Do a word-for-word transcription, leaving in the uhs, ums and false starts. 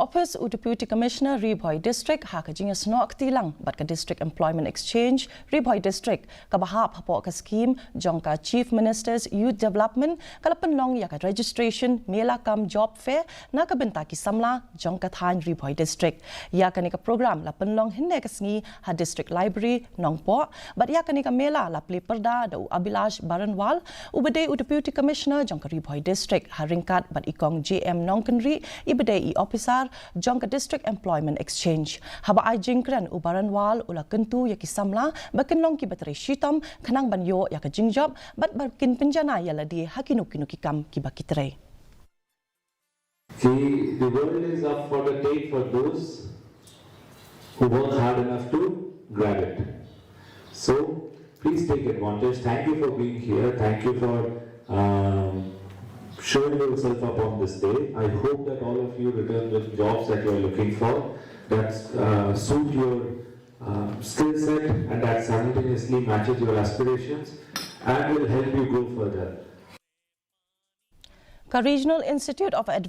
Office u Deputy Commissioner Ri Bhoi District ha ka jingïasnoh kti lang bad ka District Employment Exchange Ri Bhoi District kaba hap hapoh ka skhim jong ka Chief Minister's Youth Development ka la pynlong ïa ka registration mela cum job fair na ka bynta ki samla jong ka thaiñ Ri Bhoi District. Ïa kane ka program la pynlong hynne ka sngi ha District Library Nongpoh bad ïa kane ka mela la plie pyrda da u Abhilash Baranwal uba dei u Deputy Commissioner jong ka Ri Bhoi District ha ryngkat bad i Kong J M Nongkynrih iba dei i ophisar jong ka District Employment Exchange. Haba ai jingkren u Baranwal u la kyntu ïa ki samla ba kin long kiba trei shitom khnang ban ïoh ïa ka jingjop bad ba kin pynjanai ïa lade ha kino kino ki kam kiba ki trei. The, the world is up for the take for those who work hard enough to grab it. So please take advantage. Thank you for being here. Thank you for um, showing yourself up on this day. I hope that all of you return with jobs that you are looking for, that uh, suit your uh, skill set and that simultaneously matches your aspirations and will help you grow further. Ka Regional Institute of Advanced